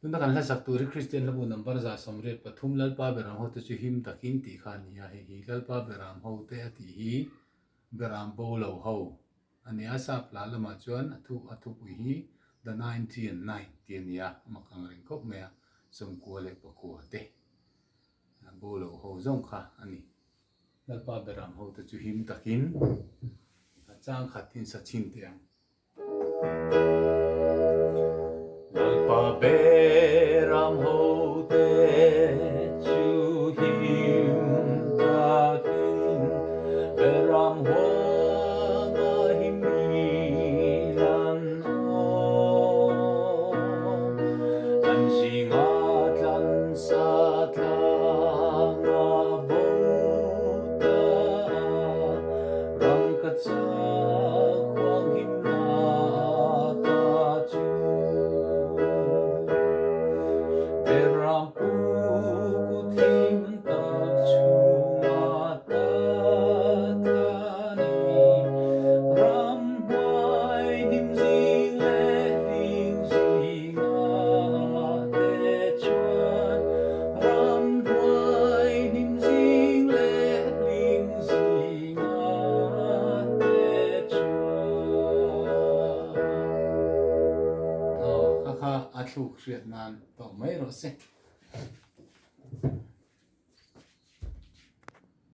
Tuna kan hlasak tur hi Kristian hlabu number 183 Lalpa Beram hote chu him takin tih kha a ni a, hei hi Lalpa Beram hote a tih hi Beram bo lo ho a ni a, sap hla lamah chuan a thu a thupui hi The 99 tih a ni a, a mak ang reng khawp mai a, 98 te bo lo ho zawng kha a ni. Lalpa Beram hote chu him takin a chang khat hi sa chhin teh ang. Lalpa Beram hote chu him takin Beram huanga him in an awm. An zinga tlansa tlanga bo ta rangka chak huang himna ta chu. Beram pu kut him tak chhunga ta tlani, ramhnuai hnim zing leh hling zinga te chuan, ramhnuai hnim zing leh hling zinga te chuan. Aw, kha kha a thluk hriat nan tawh mai rawh se.